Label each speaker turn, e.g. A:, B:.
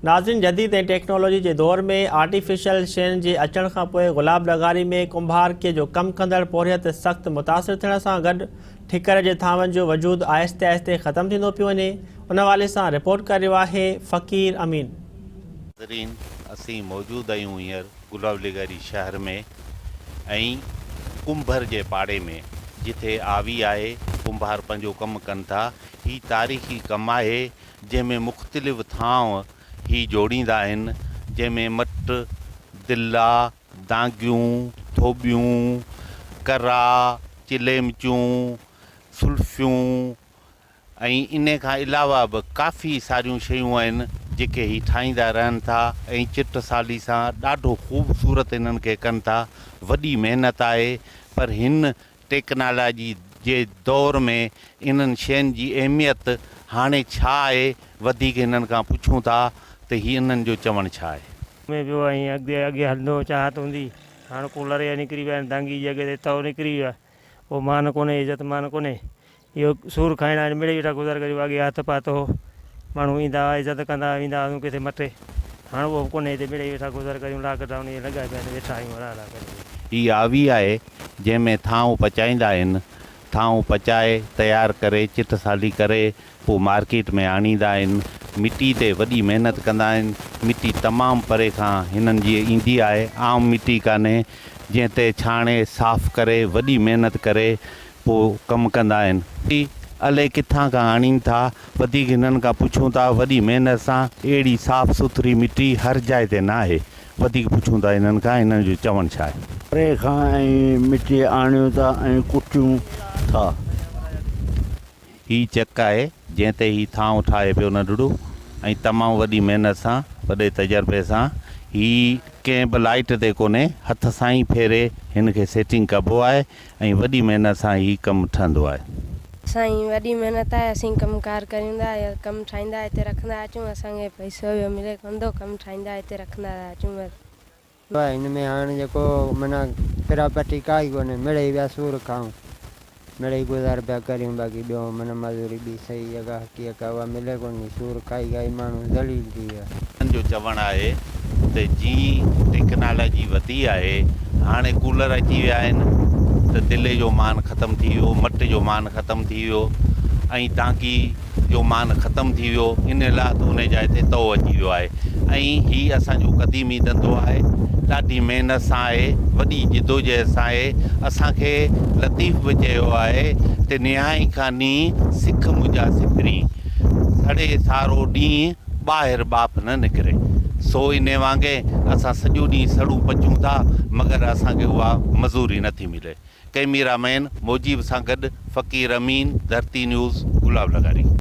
A: ناظرين جديد ۽ ٽيڪنالاجي جي دور ۾ آرٽيفيشل شين جي اچڻ کان پوء گلاب لغاري ۾ ڪنڀارڪي جو ڪم ڪندڙ پورهيت سخت متاثر ٿيڻ سان گڏ ٺڪر جي ٿانون جو وجود آهستي آهستي ختم ٿيندو پيو وڃي ان حوالي سان رپورٽ ڪري رهيو آهي فقير امين.
B: ناظرين اسين موجود آهيون هينئر گلاب لغاري شهر ۾ ۽ ڪنڀر جي پاڙي ۾ جٿي آوي آهي ڪنڀار پنهنجو ڪم ڪن ٿا هي تاريخي ڪم آهي جنهن ۾ مختلف ٿانء هي جوڙيندا آهن، جنهن ۾ مٽ، دلا، دانگيون، ٿوٻيون، ڪرا، چليمچون، سلفيون ۽ انهي کان علاوه به ڪافي ساريون شيون آهن، جيڪي هي ٺاهيندا رهن ٿا ۽ چٽ سالي سان ڏاڍو خوبصورت انهن کي ڪن ٿا. وڏي محنت آهي پر هن ٽيڪنالاجي جي دور ۾ انهن شين جي اهميت هاڻي ڇا آهي وڌيڪ هنن کان پڇون ٿا ته هي انهن جو چوڻ ڇا آهي.
C: ۾ پيو ۽ اڳتي اڳي هلندو چاهت هوندي هاڻ ڪولر اهي نڪري ويا آهن دانگي جي جڳهه تي تئو نڪري ويو آهي اهو مان ڪونهي عزت مان ڪونهي اهو سور کائڻا آهن مڙئي ويٺا گذر ڪريون اڳي هٿ پاتو هو ماڻهو ايندا هئا عزت ڪندا هئا ويندا هئاسون ڪٿي مٿي هاڻ اهو به ڪونهي هتي مڙئي ويٺا گذر ڪريون لاڪ ڊائون اهي لڳا پيا آهن ويٺا آهيون هلا هلا ڪري.
B: هي آوي آهي جنهن ۾ ٿانو پچائيندا آهن. ٿانو پچائي تيار ڪري چٽ سالي ڪري پوء مارڪيٽ ۾ آڻيندا آهن. مٽي تي وڏي محنت ڪندا آهن. مٽي تمام پري کان هنن جي ايندي آهي. عام مٽي ڪانهي جنهن تي ڇاڻي صاف ڪري وڏي محنت ڪري پوء ڪم ڪندا آهن. الائي ڪٿان کان آڻين ٿا. وڌيڪ هنن کان پڇون ٿا. وڏي محنت سان اهڙي صاف سٿري مٽي هر جاء تي ناهي. وڌيڪ پڇون ٿا هنن کان هنن جو چوڻ ڇا آهي.
D: پري کان ۽ مٽي آڻيون ٿا ۽ ڪٽيون ٿا.
B: هي چڪ آهي جنهن تي هي ٿانو ٺاهي پيو ننڍڙو ۽ تمام وڏي محنت سان وڏي تجربي سان هي ڪنهن به لائيٽ تي ڪونهي هٿ سان ئي ڦيري هن کي سيٽنگ ڪبو آهي ۽ وڏي محنت سان هي ڪم ٺهندو آهي.
E: سائين وڏي محنت آهي اسين ڪم ڪار ڪريون ٿا يا ڪم ٺاهيندا هتي رکندا اچون اسان کي پئسو ٻيو ملي ڪونه ٿو ڪم ٺاهيندا هتي رکندا ٿا اچون بس.
F: هن ۾ هاڻ جيڪو معنيٰ پراپرٽي ڪا ئي ڪونهي مڙئي ويا سور کائون مڙئي گذار پيا ڪريون باقي ٻيو معنيٰ مزوري ٻي صحيح جيڪا حقيقت اها ملي ڪونه ٿي سور کائي کائي ماڻهو ذليل ٿي ويا.
B: هنن جو چوڻ آهي ته جيئن ٽيڪنالاجي وڌي آهي، هاڻي ڪولر اچي ويا آهن ته دلي جو مان ختم ٿي ويو، مٽ جو مان ختم ٿي ويو ۽ دانگي جو مان ختم ٿي ويو، ان لاء ته ان جاء تي تئو اچي ويو آهي ۽ هي اسان جو قديمي ڌنڌو آهي، ڏاڍي محنت سان آهي، وڏي جدوجهد سان آهي، اسان کي لطيف به چيو آهي ته نهائين کان نينهن سک منهنجا سپرين، سڙي سارو ڏينهن ٻاهر ٻاڦ نه نڪري. سو انهي وانگي اسان سڄو ڏينهن سڙون پچون ٿا مگر اسان کي اها مزوري نه ٿي ملي. ڪئميرا مين موجيب سان گڏ فقير امين، ڌرتي نيوز، گلاب لغاري.